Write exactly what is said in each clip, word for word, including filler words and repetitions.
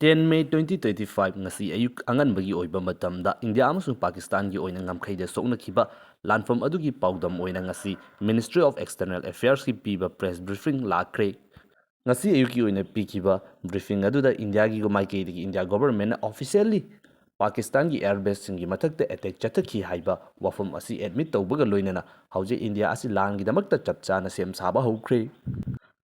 ten May twenty twenty-five, ꯉꯁꯤ ꯑꯌꯨꯛ ꯑꯉꯟꯕꯒꯤ ꯑꯣꯏꯕ ꯃꯇꯝꯗ ꯏꯟꯗꯤꯌꯥ ꯑꯃꯁꯨꯡ ꯄꯥꯀꯤꯁꯇꯥꯟꯒꯤ ꯑꯣꯏꯅ ꯉꯝꯈꯩꯗ ꯁꯣꯛꯅꯈꯤꯕ ꯂꯥꯟꯐꯝ ꯑꯗꯨꯒꯤ ꯄꯥꯎꯗꯝ ꯑꯣꯏꯅ ꯉꯁꯤ Ministry of External Affairs ꯀꯤ ꯄꯤꯕ press briefing ꯂꯥꯛꯈ꯭ꯔꯦ꯫ ꯉꯁꯤ ꯑꯌꯨꯛꯀꯤ ꯑꯣꯏꯅ ꯄꯤꯈꯤꯕ briefing ꯑꯗꯨꯗ ꯏꯟꯗꯤꯌꯥꯒꯤ ꯃꯥꯏꯀꯩꯗꯒꯤ ꯏꯟꯗꯤꯌꯥ government ꯅ officially ꯄꯥꯀꯤꯁꯇꯥꯟꯒꯤ air base ꯁꯤꯡꯒꯤ ꯃꯊꯛꯇ attack ꯆꯠꯊꯈꯤ ꯍꯥꯏꯕ ꯋꯥꯐꯝ ꯑꯁꯤ admit ꯇꯧꯕꯒ ꯂꯣꯏꯅꯅ ꯍꯧꯖꯤꯛ ꯏꯟꯗꯤꯌꯥ ꯑꯁꯤ ꯂꯥꯟꯒꯤꯗꯃꯛꯇ ꯆꯞ ꯆꯥꯅ ꯁꯦꯝ ꯁꯥꯕ ꯍꯧꯈ꯭ꯔꯦ꯫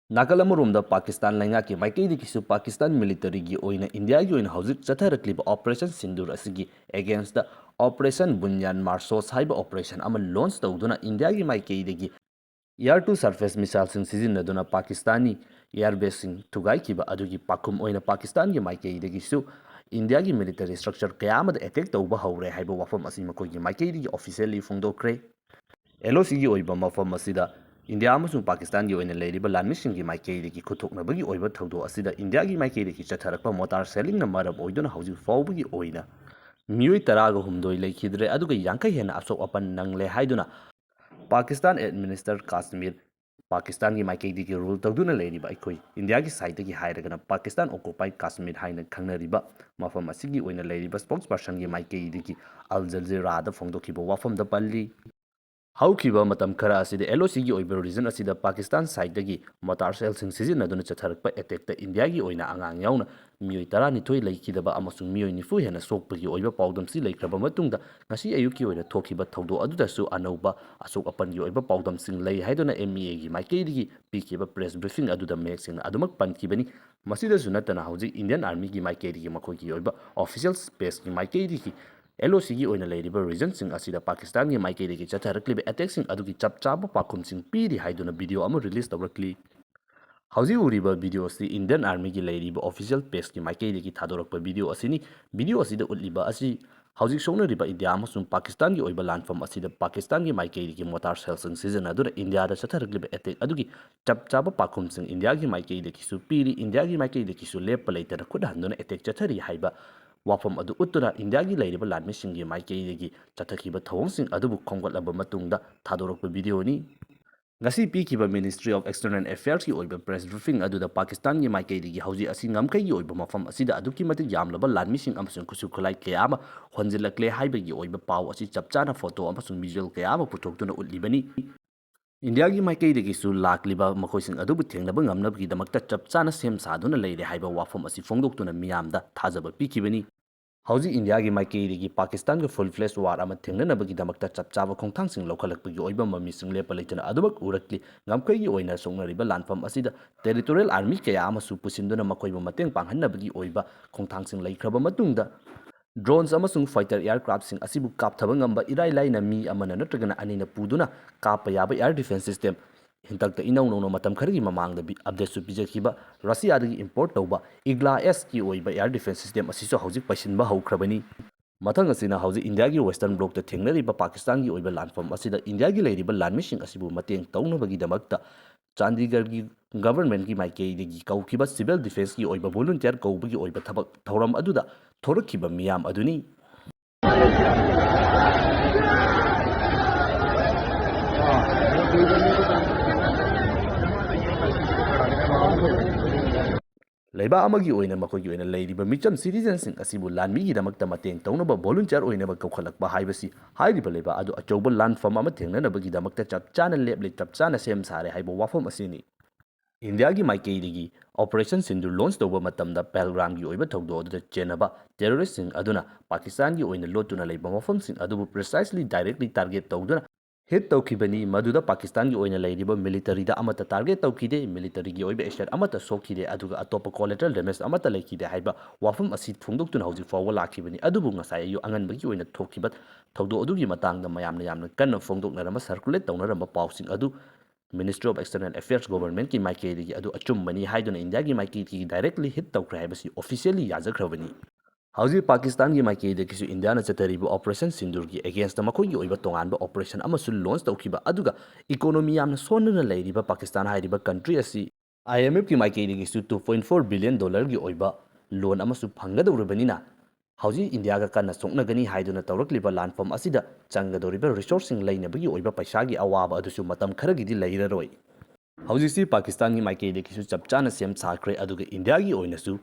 ꯅꯥꯀꯜ ꯑꯃꯔꯣꯝꯗ ꯄꯥꯀꯤꯁꯇꯥꯟ ꯂꯩꯉꯥꯛꯀꯤ ꯃꯥꯏꯀꯩꯗꯒꯤꯁꯨ ꯄꯥꯀꯤꯁꯇꯥꯟ military ꯒꯤ ꯑꯣꯏꯅ ꯏꯟꯗꯤꯌꯥꯒꯤ ꯑꯣꯏꯅ ꯍꯧꯖꯤꯛ ꯆꯠꯊꯔꯛꯂꯤꯕ Operation Sindoor ꯑꯁꯤꯒꯤ against ꯗ Operation Bunyan Marsos ꯍꯥꯏꯕ operation ꯑꯃ launch ꯇꯧꯗꯨꯅ ꯏꯟꯗꯤꯌꯥꯒꯤ ꯃꯥꯏꯀꯩꯗꯒꯤ air to surface missile ꯁꯤꯡ ꯁꯤꯖꯤꯟꯅꯗꯨꯅ ꯄꯥꯀꯤꯁꯇꯥꯟꯒꯤ air base ꯁꯤꯡ ꯊꯨꯒꯥꯏꯈꯤꯕ ꯑꯗꯨꯒꯤ ꯄꯥꯎꯈꯨꯝ ꯑꯣꯏꯅ ꯄꯥꯀꯤꯁꯇꯥꯟꯒꯤ ꯃꯥꯏꯀꯩꯗꯒꯤꯁꯨ ꯏꯟꯗꯤꯌꯥꯒꯤ military structure ꯀꯌꯥ ꯑꯃꯗ attack ꯇꯧꯕ ꯍꯧꯔꯦ ꯍꯥꯏꯕ ꯋꯥꯐꯝ ꯑꯁꯤ ꯃꯈꯣꯏꯒꯤ ꯃꯥꯏꯀꯩꯗꯒꯤ officially ꯐꯣꯡꯗꯣꯛꯈ꯭ꯔꯦ꯫ L O C ꯒꯤ ꯑꯣꯏꯕ ꯃꯐꯝ ꯑꯁꯤꯗ ꯏꯟꯗꯤꯌꯥ ꯑꯃꯁꯨꯡ ꯄꯥꯀꯤꯁꯇꯥꯟꯒꯤ ꯑꯣꯏꯅ ꯂꯩꯔꯤꯕ ꯂꯥꯟꯃꯤꯁꯤꯡꯒꯤ ꯃꯥꯏꯀꯩꯗꯒꯤ ꯈꯨꯠꯊꯣꯛꯅꯕꯒꯤ ꯑꯣꯏꯕ ꯊꯧꯗꯣꯛ ꯑꯁꯤꯗ ꯏꯟꯗꯤꯌꯥꯒꯤ ꯃꯥꯏꯀꯩꯗꯒꯤ ꯆꯠꯊꯔꯛꯄ mortar shelling ꯅ ꯃꯔꯝ ꯑꯣꯏꯗꯨꯅ ꯍꯧꯖꯤꯛ ꯐꯥꯎꯕꯒꯤ ꯑꯣꯏꯅ ꯃꯤꯑꯣꯏ ꯇꯔꯥꯒ ꯍꯨꯝꯗꯣꯏ ꯂꯩꯈꯤꯗ꯭ꯔꯦ, ꯑꯗꯨꯒ ꯌꯥꯡꯈꯩ ꯍꯦꯟꯅ ꯑꯁꯣꯛ ꯑꯄꯟ ꯅꯪꯂꯦ ꯍꯥꯏꯗꯨꯅ ꯄꯥꯀꯤꯁꯇꯥꯟ administer ꯀꯥꯁꯃꯤꯔ, ꯄꯥꯀꯤꯁꯇꯥꯟꯒꯤ ꯃꯥꯏꯀꯩꯗꯒꯤ rule ꯇꯧꯗꯨꯅ ꯂꯩꯔꯤꯕ ꯑꯩꯈꯣꯏ ꯏꯟꯗꯤꯌꯥꯒꯤ side ꯇꯒꯤ ꯍꯥꯏꯔꯒꯅ ꯄꯥꯀꯤꯁꯇꯥꯟ occupied ꯀꯥꯁꯃꯤꯔ ꯍꯥꯏꯅ ꯈꯪꯅꯔꯤꯕ ꯃꯐꯝ ꯑꯁꯤꯒꯤ ꯑꯣꯏꯅ ꯂꯩꯔꯤꯕ spokesperson ꯒꯤ ꯃꯥꯏꯀꯩꯗꯒꯤ Al Jazeera ꯗ ꯐꯣꯡꯗꯣꯛꯈꯤꯕ ꯋꯥꯐꯝꯗ ꯄꯜꯂꯤ꯫ ꯍꯧꯈꯤꯕ ꯃꯇꯝ ꯈꯔ ꯑꯁꯤꯗ L O C ꯒꯤ ꯑꯣꯏꯕ region ꯑꯁꯤꯗ ꯄꯥꯀꯤꯁꯇꯥꯟ side ꯇꯒꯤ mortar shell ꯁꯤꯡ ꯁꯤꯖꯤꯟꯅꯗꯨꯅ ꯆꯠꯊꯔꯛꯄ attack ꯇ ꯏꯟꯗꯤꯌꯥꯒꯤ ꯑꯣꯏꯅ ꯑꯉꯥꯡ ꯌꯥꯎꯅ ꯃꯤꯑꯣꯏ ꯇꯔꯥꯅꯤꯊꯣꯏ ꯂꯩꯈꯤꯗꯕ ꯑꯃꯁꯨꯡ ꯃꯤꯑꯣꯏ ꯅꯤꯐꯨ ꯍꯦꯟꯅ ꯁꯣꯛꯄꯒꯤ ꯑꯣꯏꯕ ꯄꯥꯎꯗꯝꯁꯤ ꯂꯩꯈ꯭ꯔꯕ ꯃꯇꯨꯡꯗ, ꯉꯁꯤ ꯑꯌꯨꯛꯀꯤ ꯑꯣꯏꯅ ꯊꯣꯛꯈꯤꯕ ꯊꯧꯗꯣꯛ ꯑꯗꯨꯗꯁꯨ ꯑꯅꯧꯕ ꯑꯁꯣꯛ ꯑꯄꯟꯒꯤ ꯑꯣꯏꯕ ꯄꯥꯎꯗꯝꯁꯤꯡ ꯂꯩ ꯍꯥꯏꯗꯨꯅ M E A ꯒꯤ ꯃꯥꯏꯀꯩꯗꯒꯤ ꯄꯤꯈꯤꯕ press briefing ꯑꯗꯨꯗ ꯃꯌꯦꯛ ꯁꯦꯡꯅ ꯑꯗꯨꯃꯛ ꯄꯟꯈꯤꯕꯅꯤ꯫ ꯃꯁꯤꯗꯁꯨ ꯅꯠꯇꯅ, ꯍꯧꯖꯤꯛ Indian Army ꯒꯤ ꯃꯥꯏꯀꯩꯗꯒꯤ ꯃꯈꯣꯏꯒꯤ ꯑꯣꯏꯕ official space ꯀꯤ ꯃꯥꯏꯀꯩꯗꯒꯤ L O C ꯒꯤ ꯑꯣꯏꯅ ꯂꯩꯔꯤꯕ region ꯁꯤꯡ ꯑꯁꯤꯗ ꯄꯥꯀꯤꯁꯇꯥꯟꯒꯤ ꯃꯥꯏꯀꯩꯗꯒꯤ ꯆꯠꯊꯔꯛꯂꯤꯕ attack ꯁꯤꯡ ꯑꯗꯨꯒꯤ ꯆꯞ ꯆꯥꯕ ꯄꯥꯎꯈꯨꯝꯁꯤꯡ ꯄꯤꯔꯤ ꯍꯥꯏꯗꯨꯅ video ꯑꯃ release ꯇꯧꯔꯛꯂꯤ꯫ ꯍꯧꯖꯤꯛ ꯎꯔꯤꯕ video ꯑꯁꯤ Indian Army ꯒꯤ ꯂꯩꯔꯤꯕ official page ꯀꯤ ꯃꯥꯏꯀꯩꯗꯒꯤ ꯊꯥꯗꯣꯔꯛꯄ video ꯑꯁꯤꯅꯤ꯫ Video ꯑꯁꯤꯗ ꯎꯠꯂꯤꯕ ꯑꯁꯤ ꯍꯧꯖꯤꯛ ꯁꯣꯛꯅꯔꯤꯕ ꯏꯟꯗꯤꯌꯥ ꯑꯃꯁꯨꯡ ꯄꯥꯀꯤꯁꯇꯥꯟꯒꯤ ꯑꯣꯏꯕ ꯂꯥꯟꯐꯝ ꯑꯁꯤꯗ ꯄꯥꯀꯤꯁꯇꯥꯟꯒꯤ ꯃꯥꯏꯀꯩꯗꯒꯤ mortar shell ꯁꯤꯡ ꯁꯤꯖꯤꯟꯅꯗꯨꯅ ꯏꯟꯗꯤꯌꯥꯗ ꯆꯠꯊꯔꯛꯂꯤꯕ attack ꯑꯗꯨꯒꯤ ꯆꯞ ꯆꯥꯕ ꯄꯥꯎꯈꯨꯝꯁꯤꯡ ꯏꯟꯗꯤꯌꯥꯒꯤ ꯃꯥꯏꯀꯩꯗꯒꯤꯁꯨ ꯄꯤꯔꯤ꯫ ꯏꯟꯗꯤꯌꯥꯒꯤ ꯃꯥꯏꯀꯩꯗꯒꯤꯁꯨ ꯂꯦꯞꯄ ꯂꯩꯇꯅ ꯈꯨꯠ ꯍꯟꯗꯨꯅ attack ꯆꯠꯊꯔꯤ ꯍꯥꯏꯕ ꯋꯥꯐꯝ ꯑꯗꯨ ꯎꯠꯇꯨꯅ ꯏꯟꯗꯤꯌꯥꯒꯤ ꯂꯩꯔꯤꯕ ꯂꯥꯟꯃꯤꯁꯤꯡꯒꯤ ꯃꯥꯏꯀꯩꯗꯒꯤ ꯆꯠꯊꯈꯤꯕ ꯊꯧꯑꯣꯡꯁꯤꯡ ꯑꯗꯨꯕꯨ ꯈꯣꯝꯒꯠꯂꯕ ꯃꯇꯨꯡꯗ ꯊꯥꯗꯣꯔꯛꯄ video ꯅꯤ꯫ ꯉꯁꯤ ꯄꯤꯈꯤꯕ Ministry of External Affairsꯀꯤ ꯑꯣꯏꯕ press briefing ꯑꯗꯨꯗ ꯄꯥꯀꯤꯁꯇꯥꯟꯒꯤ ꯃꯥꯏꯀꯩꯗꯒꯤ ꯍꯧꯖꯤꯛ ꯑꯁꯤ ꯉꯝꯈꯩꯒꯤ ꯑꯣꯏꯕ ꯃꯐꯝ ꯑꯁꯤꯗ ꯑꯗꯨꯛꯀꯤ ꯃꯇꯤꯛ ꯌꯥꯝꯂꯕ ꯂꯥꯟꯃꯤꯁꯤꯡ ꯑꯃꯁꯨꯡ ꯈꯨꯠꯁꯨ ꯈꯨꯠꯂꯥꯏ ꯀꯌꯥ ꯑꯃ ꯍꯣꯟꯖꯤꯜꯂꯛꯂꯦ ꯍꯥꯏꯕꯒꯤ ꯑꯣꯏꯕ ꯄꯥꯎ ꯑꯁꯤ ꯆꯞ ꯆꯥꯅ photo ꯑꯃꯁꯨꯡ visual ꯀꯌꯥ ꯑꯃ ꯄꯨꯊꯣꯛꯇꯨꯅ ꯎꯠꯂꯤꯕꯅꯤ꯫ ꯏꯟꯗꯤꯌꯥꯒꯤ ꯃꯥꯏꯀꯩꯗꯒꯤꯁꯨ ꯂꯥꯛꯂꯤꯕ ꯃꯈꯣꯏꯁꯤꯡ ꯑꯗꯨꯕꯨ ꯊꯦꯡꯅꯕ ꯉꯝꯅꯕꯒꯤꯗꯃꯛꯇ ꯆꯞ ꯆꯥꯅ ꯁꯦꯝ ꯁꯥꯗꯨꯅ ꯂꯩꯔꯦ ꯍꯥꯏꯕ ꯋꯥꯐꯝ ꯑꯁꯤ ꯐꯣꯡꯗꯣꯛꯇꯨꯅ ꯃꯤꯌꯥꯝꯗ ꯊꯥꯖꯕ ꯄꯤꯈꯤꯕꯅꯤ꯫ ꯍꯧꯖꯤꯛ ꯏꯟꯗꯤꯌꯥꯒꯤ ꯃꯥꯏꯀꯩꯗꯒꯤ ꯄꯥꯀꯤꯁꯇꯥꯟꯒ full fledged war ꯑꯃ ꯊꯦꯡꯅꯅꯕꯒꯤꯗꯃꯛꯇ ꯆꯞ ꯆꯥꯕ ꯈꯣꯡꯊꯥꯡꯁꯤꯡ ꯂꯧꯈꯠꯂꯛꯄꯒꯤ ꯑꯣꯏꯕ ꯃꯃꯤꯁꯤꯡ ꯂꯦꯞꯄ ꯂꯩꯇꯅ ꯑꯗꯨꯃꯛ ꯎꯔꯛꯂꯤ꯫ ꯉꯝꯈꯩꯒꯤ ꯑꯣꯏꯅ ꯁꯣꯛꯅꯔꯤꯕ ꯂꯥꯟꯐꯝ ꯑꯁꯤꯗ territorial army ꯀꯌꯥ ꯑꯃꯁꯨ ꯄꯨꯁꯤꯟꯗꯨꯅ ꯃꯈꯣꯏꯕꯨ ꯃꯇꯦꯡ ꯄꯥꯡꯍꯟꯅꯕꯒꯤ ꯑꯣꯏꯕ ꯈꯣꯡꯊꯥꯡꯁꯤꯡ ꯂꯩꯈ꯭ꯔꯕ ꯃꯇꯨꯡꯗ, drones ꯑꯃꯁꯨꯡ fighter aircraftꯁꯤꯡ ꯑꯁꯤꯕꯨ ꯀꯥꯞꯊꯕ ꯉꯝꯕ ꯏꯔꯥꯏ ꯂꯥꯏꯅ ꯃꯤ ꯑꯃꯅ ꯅꯠꯇ꯭ꯔꯒꯅ ꯑꯅꯤꯅ ꯄꯨꯗꯨꯅ ꯀꯥꯞꯄ ꯌꯥꯕ air defence system, ꯍꯟꯗꯛꯇ ꯏꯅꯧ ꯅꯧꯅ ꯃꯇꯝ ꯈꯔꯒꯤ ꯃꯃꯥꯡꯗ ꯕꯤ-, updateꯁꯨ ꯄꯤꯖꯈꯤꯕ ꯔꯁꯤꯌꯥꯗꯒꯤ import ꯇꯧꯕ ꯏꯒ꯭ꯂꯥ ꯑꯦꯁꯀꯤ ꯑꯣꯏꯕ air defence system ꯑꯁꯤꯁꯨ ꯍꯧꯖꯤꯛ ꯄꯩꯁꯤꯟꯕ ꯍꯧꯈ꯭ꯔꯕꯅꯤ꯫ ꯃꯊꯪ ꯑꯁꯤꯅ ꯍꯧꯖꯤꯛ ꯏꯟꯗꯤꯌꯥꯒꯤ western blockꯇ ꯊꯦꯡꯅꯔꯤꯕ ꯄꯥꯀꯤꯁꯇꯥꯟꯒꯤ ꯑꯣꯏꯕ ꯂꯥꯟꯐꯝ ꯑꯁꯤꯗ ꯏꯟꯗꯤꯌꯥꯒꯤ ꯂꯩꯔꯤꯕ ꯂꯥꯟꯃꯤꯁꯤꯡ ꯑꯁꯤꯕꯨ ꯃꯇꯦꯡ ꯇꯧꯅꯕꯒꯤꯗꯃꯛꯇ ꯆꯥꯟꯗꯤꯒꯔꯒꯤ governmentꯀꯤ ꯃꯥꯏꯀꯩꯗꯒꯤ ꯀꯧꯈꯤꯕ civil defenceꯀꯤ ꯑꯣꯏꯕ volunteer ꯀꯧꯕꯒꯤ ꯑꯣꯏꯕ ꯊꯕꯛ ꯊꯧꯔꯝ ꯑꯗꯨꯗ ꯊꯣꯔꯛꯈꯤꯕ ꯃꯤꯌꯥꯝ ꯑꯗꯨꯅꯤ꯫ ꯂꯩꯕꯥꯛ ꯑꯃꯒꯤ ꯑꯣꯏꯅ ꯃꯈꯣꯏꯒꯤ ꯑꯣꯏꯅ ꯂꯩꯔꯤꯕ ꯃꯤꯆꯝ citizenꯁꯤꯡ ꯑꯁꯤꯕꯨ ꯂꯥꯟꯃꯤꯒꯤꯗꯃꯛꯇ ꯃꯇꯦꯡ ꯇꯧꯅꯕ volunteer ꯑꯣꯏꯅꯕ ꯀꯧꯈꯠꯂꯛꯄ ꯍꯥꯏꯕꯁꯤ ꯍꯥꯏꯔꯤꯕ ꯂꯩꯕꯥꯛ ꯑꯗꯨ ꯑꯆꯧꯕ ꯂꯥꯟꯐꯝ ꯑꯃ ꯊꯦꯡꯅꯅꯕꯒꯤꯗꯃꯛꯇ ꯆꯞ ꯆꯥꯅ ꯂꯦꯞꯂꯦ, ꯆꯞ ꯆꯥꯅ ꯁꯦꯝ ꯁꯥꯔꯦ ꯍꯥꯏꯕ ꯋꯥꯐꯝ ꯑꯁꯤꯅꯤ꯫ ꯏꯟꯗꯤꯌꯥꯒꯤ ꯃꯥꯏꯀꯩꯗꯒꯤ Operation Sindoor launch ꯇꯧꯕ ꯃꯇꯝꯗ ꯄꯍꯜꯒꯥꯝꯒꯤ ꯑꯣꯏꯕ ꯊꯧꯗꯣꯛ ꯑꯗꯨꯗ ꯆꯦꯟꯅꯕ terroristꯁꯤꯡ ꯑꯗꯨꯅ ꯄꯥꯀꯤꯁꯇꯥꯟꯒꯤ ꯑꯣꯏꯅ ꯂꯣꯠꯇꯨꯅ ꯂꯩꯕ ꯃꯐꯝꯁꯤꯡ ꯑꯗꯨꯕꯨ precisely directly target ꯇꯧꯗꯨꯅ hit ꯇꯧꯈꯤꯕꯅꯤ꯫ ꯃꯗꯨꯗ ꯄꯥꯀꯤꯁꯇꯥꯟꯒꯤ ꯑꯣꯏꯅ ꯂꯩꯔꯤꯕ militaryꯗ ꯑꯃꯠꯇ target ꯇꯧꯈꯤꯗꯦ, militaryꯒꯤ ꯑꯣꯏꯕ asset ꯑꯃꯠꯇ ꯁꯣꯛꯈꯤꯗꯦ, ꯑꯗꯨꯒ ꯑꯇꯣꯞꯄ collateral damage ꯑꯃꯠꯇ ꯂꯩꯈꯤꯗꯦ ꯍꯥꯏꯕ ꯋꯥꯐꯝ ꯑꯁꯤ ꯐꯣꯡꯗꯣꯛꯇꯨꯅ ꯍꯧꯖꯤꯛ ꯐꯥꯎꯕ ꯂꯥꯛꯈꯤꯕꯅꯤ꯫ ꯑꯗꯨꯕꯨ ꯉꯁꯥꯏ ꯑꯌꯨꯛ ꯑꯉꯟꯕꯒꯤ ꯑꯣꯏꯅ ꯊꯣꯛꯈꯤꯕ ꯊꯧꯗꯣꯛ ꯑꯗꯨꯒꯤ ꯃꯇꯥꯡꯗ ꯃꯌꯥꯝꯅ ꯌꯥꯝꯅ ꯀꯟꯅ ꯐꯣꯡꯗꯣꯛꯅꯔꯝꯕ, circulate ꯇꯧꯅꯔꯝꯕ ꯄꯥꯎꯁꯤꯡ ꯑꯗꯨ Ministry of External Affairs governmentꯀꯤ ꯃꯥꯏꯀꯩꯗꯒꯤ ꯑꯗꯨ ꯑꯆꯨꯝꯕꯅꯤ ꯍꯥꯏꯗꯨꯅ ꯏꯟꯗꯤꯌꯥꯒꯤ ꯃꯥꯏꯀꯩꯗꯒꯤ directly hit ꯇꯧꯈ꯭ꯔꯦ ꯍꯥꯏꯕꯁꯤ officially ꯌꯥꯖꯈ꯭ꯔꯕꯅꯤ꯫ ꯍꯧꯖꯤꯛ ꯄꯥꯀꯤꯁꯇꯥꯟꯒꯤ ꯃꯥꯏꯀꯩꯗꯒꯤꯁꯨ ꯏꯟꯗꯤꯌꯥꯅ ꯆꯠꯊꯔꯤꯕ Operation Sindoorꯒꯤ againstꯇ ꯃꯈꯣꯏꯒꯤ ꯑꯣꯏꯕ ꯇꯣꯉꯥꯟꯕ operation ꯑꯃꯁꯨ launch ꯇꯧꯈꯤꯕ, ꯑꯗꯨꯒ economy ꯌꯥꯝꯅ ꯁꯣꯟꯗꯅ ꯂꯩꯔꯤꯕ ꯄꯥꯀꯤꯁꯇꯥꯟ ꯍꯥꯏꯔꯤꯕ country ꯑꯁꯤ IMFꯀꯤ ꯃꯥꯏꯀꯩꯗꯒꯤꯁꯨ two point four billion dollarꯒꯤ ꯑꯣꯏꯕ loan ꯑꯃꯁꯨ ꯐꯪꯒꯗꯧꯔꯤꯕꯅꯤꯅ, ꯍꯧꯖꯤꯛ ꯏꯟꯗꯤꯌꯥꯒ ꯀꯟꯅ ꯁꯣꯛꯅꯒꯅꯤ ꯍꯥꯏꯗꯨꯅ ꯇꯧꯔꯛꯂꯤꯕ ꯂꯥꯟꯐꯝ ꯑꯁꯤꯗ ꯆꯪꯒꯗꯧꯔꯤꯕ ꯔꯤꯁꯣꯔꯁꯁꯤꯡ ꯂꯩꯅꯕꯒꯤ ꯑꯣꯏꯕ ꯄꯩꯁꯥꯒꯤ ꯑꯋꯥꯕ ꯑꯗꯨꯁꯨ ꯃꯇꯝ ꯈꯔꯒꯤꯗꯤ ꯂꯩꯔꯔꯣꯏ꯫ ꯍꯧꯖꯤꯛꯁꯤ ꯄꯥꯀꯤꯁꯇꯥꯟꯒꯤ ꯃꯥꯏꯀꯩꯗꯒꯤꯁꯨ ꯆꯞ ꯆꯥꯅ ꯁꯦꯝ ꯁꯥꯈ꯭ꯔꯦ, ꯑꯗꯨꯒ ꯏꯟꯗꯤꯌꯥꯒꯤ ꯑꯣꯏꯅꯁꯨ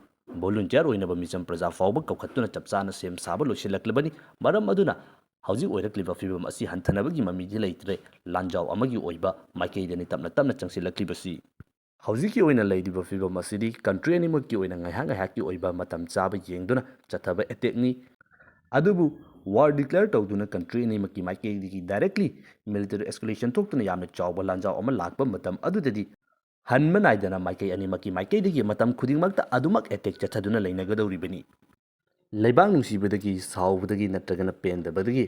ꯚꯣꯂꯨꯟꯇꯤꯌꯔ ꯑꯣꯏꯅꯕ ꯃꯤꯆꯝ ꯄ꯭ꯔꯖꯥ ꯐꯥꯎꯕ ꯀꯧꯈꯠꯇꯨꯅ ꯆꯞ ꯆꯥꯅ ꯁꯦꯝ ꯁꯥꯕ ꯂꯣꯏꯁꯤꯜꯂꯛꯂꯕꯅꯤ꯫ ꯃꯔꯝ ꯑꯗꯨꯅ ꯍꯧꯖꯤꯛ ꯑꯣꯏꯔꯛꯂꯤꯕ ꯐꯤꯕꯝ ꯑꯁꯤ ꯍꯟꯊꯅꯕꯒꯤ ꯃꯃꯤꯗꯤ ꯂꯩꯇ꯭ꯔꯦ꯫ ꯂꯥꯟꯖꯥꯎ ꯑꯃꯒꯤ ꯑꯣꯏꯕ ꯃꯥꯏꯀꯩꯗꯅꯤ ꯇꯞꯅ ꯇꯞꯅ ꯆꯪꯁꯤꯜꯂꯛꯂꯤꯕꯁꯤ꯫ ꯍꯧꯖꯤꯛꯀꯤ ꯑꯣꯏꯅ ꯂꯩꯔꯤꯕ ꯐꯤꯕꯝ ꯑꯁꯤꯗꯤ ꯀꯟꯇ꯭ꯔꯤ ꯑꯅꯤꯃꯛꯀꯤ ꯑꯣꯏꯅ ꯉꯥꯏꯍꯥꯛ ꯉꯥꯏꯍꯥꯛꯀꯤ ꯑꯣꯏꯕ ꯃꯇꯝ ꯆꯥꯕ ꯌꯦꯡꯗꯨꯅ ꯆꯠꯊꯕ ꯑꯦꯇꯦꯛꯅꯤ꯫ ꯑꯗꯨꯕꯨ ꯋꯥꯔ ꯗꯤꯀ꯭ꯂꯦꯌꯔ ꯇꯧꯗꯨꯅ ꯀꯟꯇ꯭ꯔꯤ ꯑꯅꯤꯃꯛꯀꯤ ꯃꯥꯏꯀꯩꯗꯒꯤ ꯗꯥꯏꯔꯦꯛꯂꯤ ꯃꯤꯂꯤꯇꯔꯤ ꯑꯦꯁꯀꯦꯂꯦꯁꯟ ꯊꯣꯛꯇꯨꯅ ꯌꯥꯝꯅ ꯆꯥꯎꯕ ꯂꯥꯟꯖꯥꯎ ꯑꯃ ꯂꯥꯛꯄ ꯃꯇꯝ ꯑꯗꯨꯗꯗꯤ ꯍꯟꯕ ꯅꯥꯏꯗꯅ ꯃꯥꯏꯀꯩ ꯑꯅꯤꯃꯛꯀꯤ ꯃꯥꯏꯀꯩꯗꯒꯤ ꯃꯇꯝ ꯈꯨꯗꯤꯡꯃꯛꯇ ꯑꯗꯨꯃꯛ ꯑꯦꯇꯦꯛ ꯆꯠꯊꯗꯨꯅ ꯂꯩꯅꯒꯗꯧꯔꯤꯕꯅꯤ꯫ ꯂꯩꯕꯥꯛ ꯅꯨꯡꯁꯤꯕꯗꯒꯤ, ꯁꯥꯎꯕꯗꯒꯤ ꯅꯠꯇ꯭ꯔꯒꯅ ꯄꯦꯟꯗꯕꯗꯒꯤ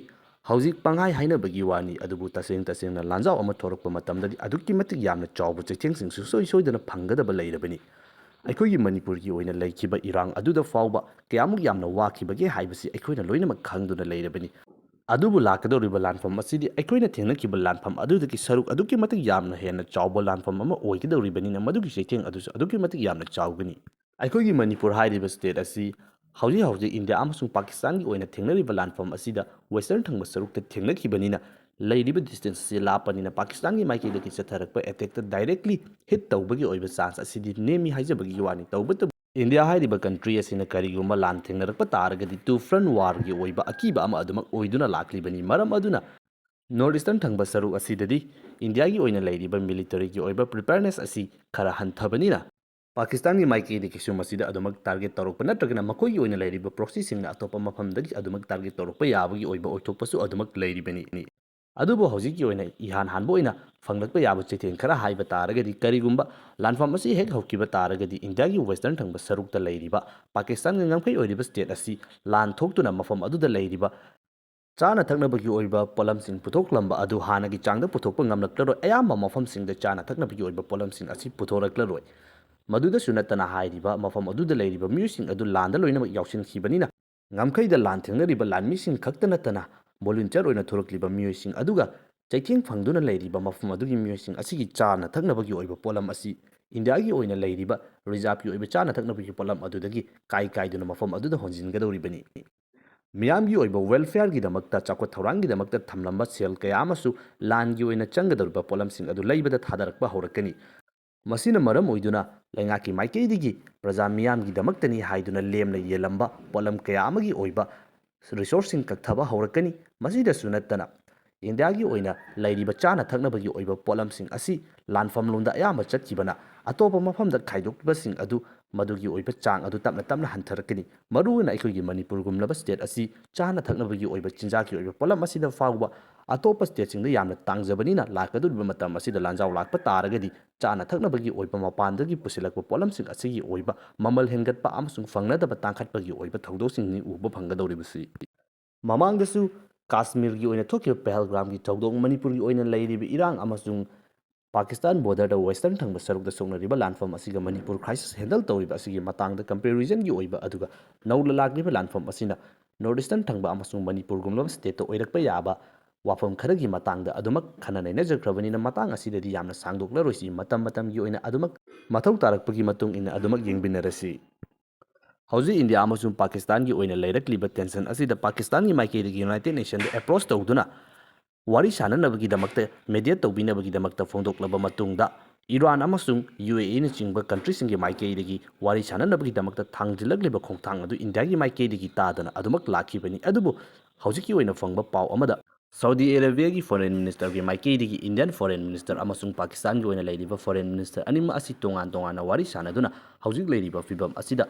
ꯍꯧꯖꯤꯛ ꯄꯪꯍꯥꯏ ꯍꯥꯏꯅꯕꯒꯤ ꯋꯥꯅꯤ, ꯑꯗꯨꯕꯨ ꯇꯁꯦꯡ ꯇꯁꯦꯡꯅ ꯂꯥꯟꯖꯥꯎ ꯑꯃ ꯊꯣꯔꯛꯄ ꯃꯇꯝꯗꯗꯤ ꯑꯗꯨꯛꯀꯤ ꯃꯇꯤꯛ ꯌꯥꯝꯅ ꯆꯥꯎꯕ ꯆꯩꯊꯦꯡꯁꯤꯡꯁꯨ ꯁꯣꯏ ꯁꯣꯏꯗꯅ ꯐꯪꯒꯗꯕ ꯂꯩꯔꯕꯅꯤ꯫ ꯑꯩꯈꯣꯏꯒꯤ ꯃꯅꯤꯄꯨꯔꯒꯤ ꯑꯣꯏꯅ ꯂꯩꯈꯤꯕ ꯏꯔꯥꯡ ꯑꯗꯨꯗ ꯐꯥꯎꯕ ꯀꯌꯥꯃꯨꯛ ꯌꯥꯝꯅ ꯋꯥꯈꯤꯕꯒꯦ ꯍꯥꯏꯕꯁꯤ ꯑꯩꯈꯣꯏꯅ ꯂꯣꯏꯅꯃꯛ ꯈꯪꯗꯨꯅ ꯂꯩꯔꯕꯅꯤ꯫ ꯑꯗꯨꯕꯨ ꯂꯥꯛꯀꯗꯧꯔꯤꯕ ꯂꯥꯟꯐꯝ ꯑꯁꯤꯗꯤ ꯑꯩꯈꯣꯏꯅ ꯊꯦꯡꯅꯈꯤꯕ ꯂꯥꯟꯐꯝ ꯑꯗꯨꯗꯒꯤ ꯁꯔꯨꯛ ꯑꯗꯨꯛꯀꯤ ꯃꯇꯤꯛ ꯌꯥꯝꯅ ꯍꯦꯟꯅ ꯆꯥꯎꯕ ꯂꯥꯟꯐꯝ ꯑꯃ ꯑꯣꯏꯒꯗꯧꯔꯤꯕꯅꯤꯅ, ꯃꯗꯨꯒꯤ ꯆꯩꯊꯦꯡ ꯑꯗꯨꯁꯨ ꯑꯗꯨꯛꯀꯤ ꯃꯇꯤꯛ ꯌꯥꯝꯅ ꯆꯥꯎꯒꯅꯤ꯫ ꯑꯩꯈꯣꯏꯒꯤ ꯃꯅꯤꯄꯨꯔ ꯍꯥꯏꯔꯤꯕ ꯁ꯭ꯇꯦꯠ ꯑꯁꯤ ꯍꯧꯖꯤꯛ ꯍꯧꯖꯤꯛ ꯏꯟꯗꯤꯌꯥ ꯑꯃꯁꯨꯡ ꯄꯥꯀꯤꯁꯇꯥꯟꯒꯤ ꯑꯣꯏꯅ ꯊꯦꯡꯅꯔꯤꯕ ꯂꯥꯟꯐꯝ ꯑꯁꯤꯗ ꯋꯦꯁꯇꯔꯟ ꯊꯪꯕ ꯁꯔꯨꯛꯇ ꯊꯦꯡꯅꯈꯤꯕꯅꯤꯅ, ꯂꯩꯔꯤꯕ ꯗꯤꯁꯇꯦꯟꯁ ꯑꯁꯤ ꯂꯥꯞꯄꯅꯤꯅ ꯄꯥꯀꯤꯁꯇꯥꯟꯒꯤ ꯃꯥꯏꯀꯩꯗꯒꯤ ꯆꯠꯊꯔꯛꯄ ꯑꯦꯇꯦꯛꯇ ꯗꯥꯏꯔꯦꯛꯂꯤ ꯍꯤꯠ ꯇꯧꯕꯒꯤ ꯑꯣꯏꯕ ꯆꯥꯟꯁ ꯑꯁꯤꯗꯤ ꯅꯦꯝꯃꯤ ꯍꯥꯏꯖꯕꯒꯤ ꯋꯥꯅꯤ꯫ ꯇꯧꯕꯇꯕꯨ ꯏꯟꯗꯤꯌꯥ ꯍꯥꯏꯔꯤꯕ ꯀꯟꯇ꯭ꯔꯤ ꯑꯁꯤꯅ ꯀꯔꯤꯒꯨꯝꯕ ꯂꯥꯟ ꯊꯦꯡꯅꯔꯛꯄ ꯇꯥꯔꯒꯗꯤ ꯇꯨ ꯐ꯭ꯔꯟ ꯋꯥꯔꯒꯤ ꯑꯣꯏꯕ ꯑꯀꯤꯕ ꯑꯃ ꯑꯗꯨꯃꯛ ꯑꯣꯏꯗꯨꯅ ꯂꯥꯛꯂꯤꯕꯅꯤ꯫ ꯃꯔꯝ ꯑꯗꯨꯅ ꯅꯣꯔꯠ ꯏꯁꯇꯔꯟ ꯊꯪꯕ ꯁꯔꯨꯛ ꯑꯁꯤꯗꯗꯤ ꯏꯟꯗꯤꯌꯥꯒꯤ ꯑꯣꯏꯅ ꯂꯩꯔꯤꯕ ꯃꯤꯂꯤꯇꯔꯤꯒꯤ ꯑꯣꯏꯕ ꯄ꯭ꯔꯤꯄꯦꯌꯔꯅꯦꯁ ꯑꯁꯤ ꯈꯔ ꯍꯟꯊꯕꯅꯤꯅ, ꯄꯥꯀꯤꯁꯇꯥꯟꯒꯤ ꯃꯥꯏꯀꯩꯗꯒꯤꯁꯨ ꯃꯁꯤꯗ ꯑꯗꯨꯃꯛ ꯇꯥꯔꯒꯦꯠ ꯇꯧꯔꯛꯄ ꯅꯠꯇ꯭ꯔꯒꯅ ꯃꯈꯣꯏꯒꯤ ꯑꯣꯏꯅ ꯂꯩꯔꯤꯕ ꯄ꯭ꯔꯣꯛꯁꯤꯁꯤꯡꯅ ꯑꯇꯣꯞꯄ ꯃꯐꯝꯗꯒꯤ ꯑꯗꯨꯃꯛ ꯇꯥꯔꯒꯦꯠ ꯇꯧꯔꯛꯄ ꯌꯥꯕꯒꯤ ꯑꯣꯏꯕ ꯑꯣꯏꯊꯣꯛꯄꯁꯨ ꯑꯗꯨꯃꯛ ꯂꯩꯔꯤꯕꯅꯤ꯫ ꯑꯗꯨꯕꯨ ꯍꯧꯖꯤꯛꯀꯤ ꯑꯣꯏꯅ ꯏꯍꯥꯟ ꯍꯥꯟꯕ ꯑꯣꯏꯅ ꯐꯪꯂꯛꯄ ꯌꯥꯕ ꯆꯩꯊꯦꯡ ꯈꯔ ꯍꯥꯏꯕ ꯇꯥꯔꯒꯗꯤ, ꯀꯔꯤꯒꯨꯝꯕ ꯂꯥꯟꯐꯝ ꯑꯁꯤ ꯍꯦꯛ ꯍꯧꯈꯤꯕ ꯇꯥꯔꯒꯗꯤ ꯏꯟꯗꯤꯌꯥꯒꯤ ꯋꯦꯁꯇꯔꯟ ꯊꯪꯕ ꯁꯔꯨꯛꯇ ꯂꯩꯔꯤꯕ ꯄꯥꯀꯤꯁꯇꯥꯟꯒ ꯉꯝꯈꯩ ꯑꯣꯏꯔꯤꯕ ꯁ꯭ꯇꯦꯠ ꯑꯁꯤ ꯂꯥꯟ ꯊꯣꯛꯇꯨꯅ ꯃꯐꯝ ꯑꯗꯨꯗ ꯂꯩꯔꯤꯕ ꯆꯥꯅ ꯊꯛꯅꯕꯒꯤ ꯑꯣꯏꯕ ꯄꯣꯠꯂꯝꯁꯤꯡ ꯄꯨꯊꯣꯛꯂꯝꯕ ꯑꯗꯨ ꯍꯥꯟꯅꯒꯤ ꯆꯥꯡꯗ ꯄꯨꯊꯣꯛꯄ ꯉꯝꯂꯛꯂꯔꯣꯏ꯫ ꯑꯌꯥꯝꯕ ꯃꯐꯝꯁꯤꯡꯗ ꯆꯥꯅ ꯊꯛꯅꯕꯒꯤ ꯑꯣꯏꯕ ꯄꯣꯠꯂꯝꯁꯤꯡ ꯑꯁꯤ ꯄꯨꯊꯣꯔꯛꯂꯔꯣꯏ꯫ ꯃꯗꯨꯗꯁꯨ ꯅꯠꯇꯅ ꯍꯥꯏꯔꯤꯕ ꯃꯐꯝ ꯑꯗꯨꯗ ꯂꯩꯔꯤꯕ ꯃꯤꯑꯣꯏꯁꯤꯡ ꯑꯗꯨ ꯂꯥꯟꯗ ꯂꯣꯏꯅꯃꯛ ꯌꯥꯎꯁꯤꯟꯈꯤꯕꯅꯤꯅ, ꯉꯝꯈꯩꯗ ꯂꯥꯟ ꯊꯦꯡꯅꯔꯤꯕ ꯂꯥꯟꯃꯤꯁꯤꯡ ꯈꯛꯇ ꯅꯠꯇꯅ ꯚꯣꯂꯨꯟꯇꯤꯌꯔ ꯑꯣꯏꯅ ꯊꯣꯔꯛꯂꯤꯕ ꯃꯤꯑꯣꯏꯁꯤꯡ ꯑꯗꯨꯒ ꯆꯩꯊꯦꯡ ꯐꯪꯗꯨꯅ ꯂꯩꯔꯤꯕ ꯃꯐꯝ ꯑꯗꯨꯒꯤ ꯃꯤꯑꯣꯏꯁꯤꯡ ꯑꯁꯤꯒꯤ ꯆꯥꯅ ꯊꯛꯅꯕꯒꯤ ꯑꯣꯏꯕ ꯄꯣꯠꯂꯝ ꯑꯁꯤ ꯏꯟꯗꯤꯌꯥꯒꯤ ꯑꯣꯏꯅ ꯂꯩꯔꯤꯕ ꯔꯤꯖꯥꯕꯀꯤ ꯑꯣꯏꯕ ꯆꯥꯅ ꯊꯛꯅꯕꯒꯤ ꯄꯣꯠꯂꯝ ꯑꯗꯨꯗꯒꯤ ꯀꯥꯏ ꯀꯥꯏꯗꯨꯅ ꯃꯐꯝ ꯑꯗꯨꯗ ꯍꯣꯟꯖꯤꯟꯒꯗꯧꯔꯤꯕꯅꯤ꯫ ꯃꯤꯌꯥꯝꯒꯤ ꯑꯣꯏꯕ welfareꯒꯤꯗꯃꯛꯇ, ꯆꯥꯎꯈꯠ ꯊꯧꯔꯥꯡꯒꯤꯗꯃꯛꯇ ꯊꯝꯂꯝꯕ ꯁꯦꯜ ꯀꯌꯥ ꯑꯃꯁꯨ ꯂꯥꯟꯒꯤ ꯑꯣꯏꯅ ꯆꯪꯒꯗꯧꯔꯤꯕ ꯄꯣꯠꯂꯝꯁꯤꯡ ꯑꯗꯨ ꯂꯩꯕꯗ ꯊꯥꯗꯔꯛꯄ ꯍꯧꯔꯛꯀꯅꯤ꯫ ꯃꯁꯤꯅ ꯃꯔꯝ ꯑꯣꯏꯗꯨꯅ ꯂꯩꯉꯥꯛꯀꯤ ꯃꯥꯏꯀꯩꯗꯒꯤ ꯄ꯭ꯔꯖꯥ ꯃꯤꯌꯥꯝꯒꯤꯗꯃꯛꯇꯅꯤ ꯍꯥꯏꯗꯨꯅ ꯂꯦꯝꯅ ꯌꯦꯜꯂꯝꯕ ꯄꯣꯠꯂꯝ ꯀꯌꯥ ꯑꯃꯒꯤ ꯑꯣꯏꯕ resourceꯁꯤꯡ ꯀꯛꯊꯕ ꯍꯧꯔꯛꯀꯅꯤ꯫ ꯃꯁꯤꯗꯁꯨ ꯅꯠꯇꯅ ꯏꯟꯗꯤꯌꯥꯒꯤ ꯑꯣꯏꯅ ꯂꯩꯔꯤꯕ ꯆꯥꯅ ꯊꯛꯅꯕꯒꯤ ꯑꯣꯏꯕ ꯄꯣꯠꯂꯝꯁꯤꯡ ꯑꯁꯤ ꯂꯥꯟꯐꯝꯂꯣꯝꯗ ꯑꯌꯥꯝꯕ ꯆꯠꯈꯤꯕꯅ ꯑꯇꯣꯞꯄ ꯃꯐꯝꯗ ꯈꯥꯏꯗꯣꯛꯄꯁꯤꯡ ꯑꯗꯨ ꯃꯗꯨꯒꯤ ꯑꯣꯏꯕ ꯆꯥꯡ ꯑꯗꯨ ꯇꯞꯅ ꯇꯞꯅ ꯍꯟꯊꯔꯛꯀꯅꯤ꯫ ꯃꯔꯨꯑꯣꯏꯅ ꯑꯩꯈꯣꯏꯒꯤ ꯃꯅꯤꯄꯨꯔꯒꯨꯝꯂꯕ state ꯑꯁꯤ ꯆꯥꯅ ꯊꯛꯅꯕꯒꯤ ꯑꯣꯏꯕ ꯆꯤꯟꯖꯥꯛꯀꯤ ꯑꯣꯏꯕ ꯄꯣꯠꯂꯝ ꯑꯁꯤꯗ ꯐꯥꯎꯕ ꯑꯇꯣꯞꯄ stateꯁꯤꯡꯗ ꯌꯥꯝꯅ ꯇꯥꯡꯖꯕꯅꯤꯅ ꯂꯥꯛꯀꯗꯧꯔꯤꯕ ꯃꯇꯝ ꯑꯁꯤꯗ ꯂꯥꯟꯖꯥꯎ ꯂꯥꯛꯄ ꯇꯥꯔꯒꯗꯤ ꯆꯥꯅ ꯊꯛꯅꯕꯒꯤ ꯑꯣꯏꯕ ꯃꯄꯥꯟꯗꯒꯤ ꯄꯨꯁꯤꯜꯂꯛꯄ ꯄꯣꯠꯂꯝꯁꯤꯡ ꯑꯁꯤꯒꯤ ꯑꯣꯏꯕ ꯃꯃꯜ ꯍꯦꯟꯒꯠꯄ ꯑꯃꯁꯨꯡ ꯐꯪꯅꯗꯕ ꯇꯥꯡꯈꯠꯄꯒꯤ ꯑꯣꯏꯕ ꯊꯧꯗꯣꯛꯁꯤꯡꯅꯤ ꯎꯕ ꯐꯪꯒꯗꯧꯔꯤꯕꯁꯤ꯫ ꯃꯃꯥꯡꯗꯁꯨ ꯀꯥꯁꯃꯤꯔꯒꯤ ꯑꯣꯏꯅ ꯊꯣꯛꯈꯤꯕ ꯄꯍꯜꯒꯥꯝꯒꯤ ꯊꯧꯗꯣꯛ, ꯃꯅꯤꯄꯨꯔꯒꯤ ꯑꯣꯏꯅ ꯂꯩꯔꯤꯕ ꯏꯔꯥꯡ ꯑꯃꯁꯨꯡ ꯄꯥꯀꯤꯁꯇꯥꯟ borderꯗ western ꯊꯪꯕ ꯁꯔꯨꯛꯇ ꯁꯣꯛꯅꯔꯤꯕ ꯂꯥꯟꯐꯝ ꯑꯁꯤꯒ ꯃꯅꯤꯄꯨꯔ crisis handle ꯇꯧꯔꯤꯕ ꯑꯁꯤꯒꯤ ꯃꯇꯥꯡꯗ comparisonꯒꯤ ꯑꯣꯏꯕ ꯑꯗꯨꯒ ꯅꯧꯅ ꯂꯥꯛꯂꯤꯕ ꯂꯥꯟꯐꯝ ꯑꯁꯤꯅ north eastern ꯊꯪꯕ ꯑꯃꯁꯨꯡ ꯃꯅꯤꯄꯨꯔꯒꯨꯝꯂꯕ stateꯇ ꯑꯣꯏꯔꯛꯄ ꯌꯥꯕ ꯋꯥꯐꯝ ꯈꯔꯒꯤ ꯃꯇꯥꯡꯗ ꯑꯗꯨꯃꯛ ꯈꯟꯅ ꯅꯩꯅꯖꯈ꯭ꯔꯕꯅꯤꯅ ꯃꯇꯥꯡ ꯑꯁꯤꯗꯗꯤ ꯌꯥꯝꯅ ꯁꯥꯡꯗꯣꯛꯂꯔꯣꯏꯁꯤ꯫ ꯃꯇꯝ ꯃꯇꯝꯒꯤ ꯑꯣꯏꯅ ꯑꯗꯨꯃꯛ ꯃꯊꯧ ꯇꯥꯔꯛꯄꯒꯤ ꯃꯇꯨꯡ ꯏꯟꯅ ꯑꯗꯨꯃꯛ ꯌꯦꯡꯃꯤꯟꯅꯔꯁꯤ꯫ ꯍꯧꯖꯤꯛ ꯏꯟꯗꯤꯌꯥ ꯑꯃꯁꯨꯡ ꯄꯥꯀꯤꯁꯇꯥꯟꯒꯤ ꯑꯣꯏꯅ ꯂꯩꯔꯛꯂꯤꯕ tension ꯑꯁꯤꯗ ꯄꯥꯀꯤꯁꯇꯥꯟꯒꯤ ꯃꯥꯏꯀꯩꯗꯒꯤ United Nationꯗ approach ꯇꯧꯗꯨꯅ ꯋꯥꯔꯤ ꯁꯥꯅꯅꯕꯒꯤꯗꯃꯛꯇ mediate ꯇꯧꯕꯤꯅꯕꯒꯤꯗꯃꯛꯇ ꯐꯣꯡꯗꯣꯛꯂꯕ ꯃꯇꯨꯡꯗ, ꯏꯔꯥꯟ ꯑꯃꯁꯨꯡ UAEꯅꯆꯤꯡꯕ countryꯁꯤꯡꯒꯤ ꯃꯥꯏꯀꯩꯗꯒꯤ ꯋꯥꯔꯤ ꯁꯥꯅꯅꯕꯒꯤꯗꯃꯛꯇ ꯊꯥꯡꯖꯤꯜꯂꯛꯂꯤꯕ ꯈꯣꯡꯊꯥꯡ ꯑꯗꯨ ꯏꯟꯗꯤꯌꯥꯒꯤ ꯃꯥꯏꯀꯩꯗꯒꯤ ꯇꯥꯗꯅ ꯑꯗꯨꯃꯛ ꯂꯥꯛꯈꯤꯕꯅꯤ꯫ ꯑꯗꯨꯕꯨ ꯍꯧꯖꯤꯛꯀꯤ ꯑꯣꯏꯅ ꯐꯪꯕ ꯄꯥꯎ ꯑꯃꯗ, ꯁꯥꯎꯗꯤ ꯑꯔꯥꯕꯤꯌꯥꯒꯤ foreign ministerꯒꯤ ꯃꯥꯏꯀꯩꯗꯒꯤ Indian foreign minister ꯑꯃꯁꯨꯡ ꯄꯥꯀꯤꯁꯇꯥꯟꯒꯤ ꯑꯣꯏꯅ ꯂꯩꯔꯤꯕ foreign minister ꯑꯅꯤꯃꯛ ꯑꯁꯤ ꯇꯣꯉꯥꯟ ꯇꯣꯉꯥꯟꯅ ꯋꯥꯔꯤ ꯁꯥꯅꯗꯨꯅ ꯍꯧꯖꯤꯛ ꯂꯩꯔꯤꯕ ꯐꯤꯕꯝ ꯑꯁꯤꯗ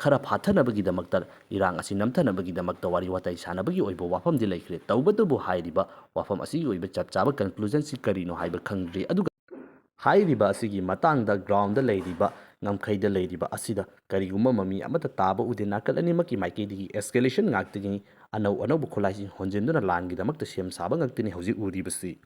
ꯈꯔ ꯐꯥꯊꯅꯕꯒꯤꯗꯃꯛꯇ, ꯏꯔꯥꯡ ꯑꯁꯤ ꯅꯝꯊꯅꯕꯒꯤꯗꯃꯛꯇ ꯋꯥꯔꯤ ꯋꯥꯇꯥꯏ ꯁꯥꯅꯕꯒꯤ ꯑꯣꯏꯕ ꯋꯥꯐꯝꯗꯤ ꯂꯩꯈ꯭ꯔꯦ꯫ ꯇꯧꯕꯇꯕꯨ ꯍꯥꯏꯔꯤꯕ ꯋꯥꯐꯝ ꯑꯁꯤꯒꯤ ꯑꯣꯏꯕ ꯆꯞ ꯆꯥꯕ conclusionꯁꯤ ꯀꯔꯤꯅꯣ ꯍꯥꯏꯕ ꯈꯪꯗ꯭ꯔꯤ꯫ ꯑꯗꯨꯒ ꯍꯥꯏꯔꯤꯕ ꯑꯁꯤꯒꯤ ꯃꯇꯥꯡꯗ groundꯗ ꯂꯩꯔꯤꯕ, ꯉꯝꯈꯩꯗ ꯂꯩꯔꯤꯕ ꯑꯁꯤꯗ ꯀꯔꯤꯒꯨꯝꯕ ꯃꯃꯤ ꯑꯃꯠꯇ ꯇꯥꯕ ꯎꯗꯦ꯫ ꯅꯥꯀꯜ ꯑꯅꯤꯃꯛꯀꯤ ꯃꯥꯏꯀꯩꯗꯒꯤ escalation ꯉꯥꯛꯇꯒꯤꯅꯤ꯫ ꯑꯅꯧ ꯑꯅꯧꯕ ꯈꯨꯠꯂꯥꯏꯁꯤꯡ ꯍꯣꯟꯖꯤꯟꯗꯨꯅ ꯂꯥꯟꯒꯤꯗꯃꯛꯇ ꯁꯦꯝ ꯁꯥꯕ ꯉꯥꯛꯇꯅꯤ ꯍꯧꯖꯤꯛ ꯎꯔꯤꯕꯁꯤ꯫